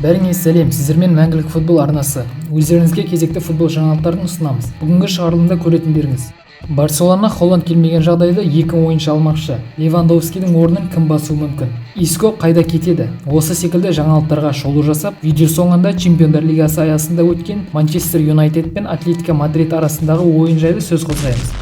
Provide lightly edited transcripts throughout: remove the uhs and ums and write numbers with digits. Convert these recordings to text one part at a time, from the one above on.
Бәріңе сәлем! Сіздермен «Мәңгілік футбол» арнасы. Өздеріңізге кезекті футбол жаңалықтарын ұсынамыз. Бүгінгі шығарылымда көретіндеріңіз: Барселона Холанд келмеген жағдайда екі ойыншы алмақшы, Левандовскийдің орнын кім басуы мүмкін, Иско қайда кетеді? Осы секілді жаңалықтарға шолу жасап, видео соңында Чемпиондар лигасы аясында өткен Манчестер Юнайтед пен Атлетико Мадрид арасындағы ойын жайлы сөз қозғаймыз.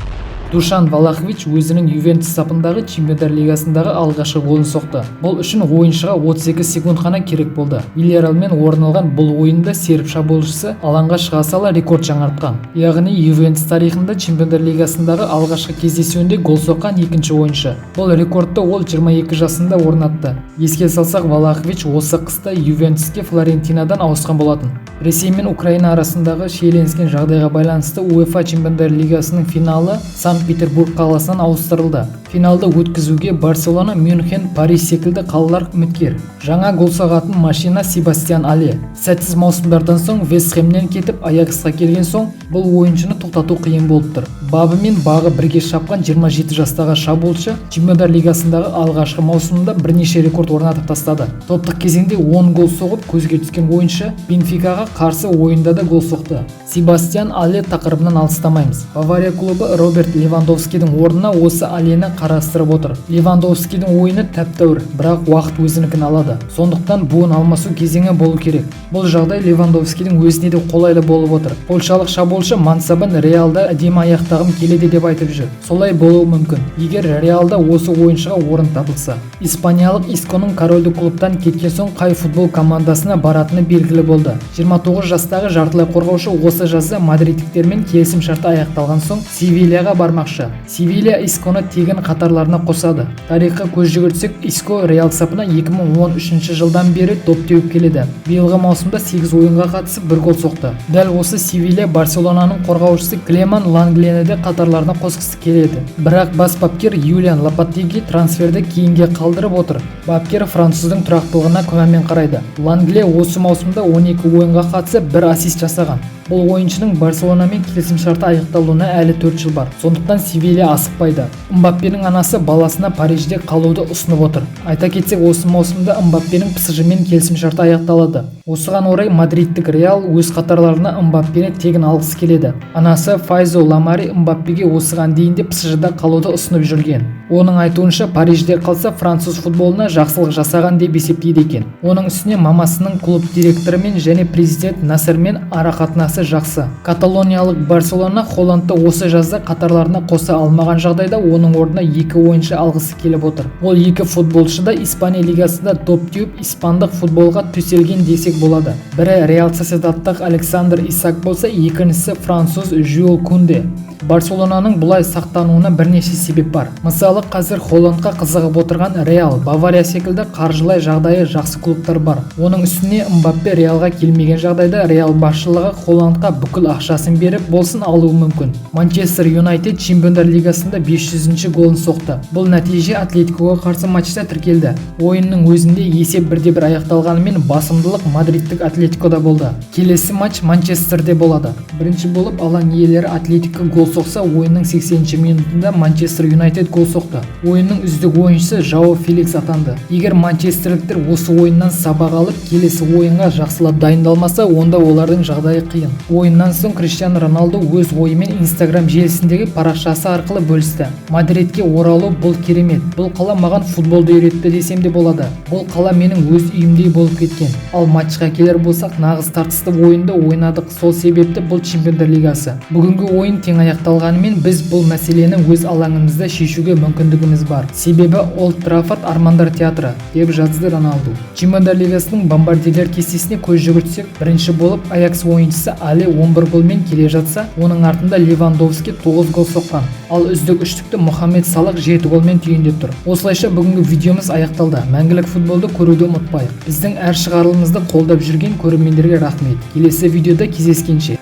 Душан Влахович өзінің «Ювентус» сапындағы Чемпиондар лигасындағы алғашқы голын соқты. Бұл үшін ойыншыға 32 секунд қана керек болды. «Вильярреалмен» орын алған бұл ойында серб шабуылшысы алаңға шыға сала рекорд жаңартқан. Яғни «Ювентус» тарихында Чемпиондар лигасындағы алғашқы кездесуінде гол соққан екінші ойыншы. Бұл рекордты ол 22 жасында орнатты. Еске салсақ, Влахович осы қыста «Ювентуске» «Флорентинадан» ауысқан болатын. Ресей мен Украина арасындағы шиеленіскен жағдайға байланысты УЕФА Чемпиондар лигасының финалы Санкт-Петербург қаласынан ауыстырылды. Финалды өткізуге Барселона, Мюнхен, Париж секілді қалалар үміткер. Жаңа гол соғатын машина Себастьян Алле. Сәтсіз маусымдардан соң «Вест Хэмнен» кетіп, «Аяксқа» келген соң бұл ойыншыны тоқтату қиын болып тұр. Бабы мен бағы бірге шапқан 27 жастағы шабуылшы Чемпиондар лигасындағы алғашқы маусымында бірнеше рекорд орнатып тастады. Топтық кезеңде 10 гол соғып, көзге түскен ойыншы «Бенфикаға» қарсы ойында да гол соқты. Себастьян Алле тақырыбынан алыстамаймыз. «Бавария» клубы Роберт Левандовскийдің орнына осы Аллені қарастырып отыр. Левандовскийдің ойыны тәп-тәуір, бірақ уақыт өзінікін алады. Сондықтан буын алмасу кезеңі болу керек. Бұл жағдай Левандовскийдің өзіне де қолайлы болып отыр. Польшалық шабуылшы мансабын «Реалда» әдемі аяқтағым келеді деп айтып жүр. Солай болуы мүмкін, егер «Реалда» осы ойыншыға орын табылса. Испаниялық Исконың корольдік клубтан кеткен соң қай футбол командасына баратыны белгілі болды. 29 жастағы жартылай қорғаушы осы жазда мадридтіктермен келісім шарты аяқталған соң «Севильяға» бармақшы. «Севилья» Исконы тегін қатарларына қосады. Тарихқа көз жүгіртсек, Иско «Реал» сапына 2013 жылдан бері доп теуіп келеді. Биылғы маусымда 8 ойынға қатысып, бір гол соқты. Дәл осы «Севилья» «Барселонаның» қорғаушысы Клеман Ланглені де қатарларына қосқысы келеді. Бірақ бас бапкер Юлиан Лопатеги трансферді кейінге қалдырып отыр. Бапкер француздың тұрақтылығына күмәнмен қарайды. Лангле осы маусымда 12 ойынға қатысып, бір ассист жасаған. Бұл ойыншының «Барселонамен» келісімшарты аяқталуына әлі 4 жыл бар. Сондықтан «Севилья» асықпайды. Мбаппенің анасы баласына Парижде қалуды ұсынып отыр. Айта кетсек, осы маусымда Мбаппенің «ПСЖ-мен» келісімшарты аяқталады. Осыған орай мадридтік «Реал» өз қатарларына Мбаппені тегін алғысы келеді. Анасы Файзо Ламари Мбаппеге осыған дейін де «ПСЖ-да» қалуды ұсынып жүрген. Оның айтуынша, Парижде қалса, француз футболына жақсылық жасаған деп есептейді екен. Оның үстіне мамасының клуб директорымен және президент Насермен арақатынасы жақсы. Каталониялық «Барселона» Холандты осы жазда қатарларына қоса алмаған жағдайда оның орнына екі ойыншы алғысы келіп отыр. Ол екі футболшы да Испания лигасында доп теуіп, испандық футболға төселген десек болады. Бірі «Реал Сосьедадтық» Александр Исак болса, екіншісі француз Жюль Кунде. «Барселонаның» бұлай сақтануына бірнеше себеп бар. Мысалы, қазір Холландқа қызығып отырған «Реал», «Бавария» секілді қаржылай жағдайы жақсы клубтар бар. Оның үстіне Мбаппе «Реалға» келмеген жағдайда «Реал» басшылығы Холландқа бүкіл ақшасын беріп болсын алуы мүмкін. «Манчестер Юнайтед» Чемпиондар лигасында 500 голын соқты. Бұл нәтиже «Атлетикоға» қарсы матчта тіркелді. Ойынның өзінде есеп 1-1 аяқталғанымен, басымдылық мадридтік «Атлетикода» болды. Келесі матч Манчестерде болады. Бірінші болып алаң иелері «Атлетико» гол соқса, ойынның 80 минутында «Манчестер Юнайтед» гол соқты. Ойынның үздік ойыншысы Жао Феликс атанды. Егер манчестерліктер осы ойыннан сабақ алып, келесі ойынға жақсылап дайындалмаса, онда олардың жағдайы қиын. Ойыннан соң Криштиану Роналду өз ойымен Инстаграм желісіндегі парақшасы арқылы бөлісті. «Мадридке оралу — бұл керемет. Бұл қала маған футболды үйретті десем де болады. Бұл қала менің өз үйімдей болып кеткен. Ал матчқа келер болсақ, нағыз тартысты ойынды ойнадық. Сол себепті бұл Чемпиондар лигасы. Бүгінгі ойын тең аяқталғанымен, біз бұл мәселені өз алаңымызда шешуге мүмкіндігіміз бар. Себебі Олд Траффорд — армандар театры», — деп жазды Роналду. Чемпиондар лигасының бомбардирлер кестесіне көз жүгіртсек, бірінші болып «Аякс» ойыншысы Алле 11 голмен келе жатса, оның артында Левандовски 9 гол соққан. Ал үздік үштікті Мұхаммед Салах 7 голмен түйіндеп тұр. Осылайша, бүгінгі видеомыз аяқталды. Мәңгілік футболды көруді ұмытпайық. Біздің әр шығарылымызды қолдап жүрген көрермендерге рахмет. Келесі видеода кездескенше.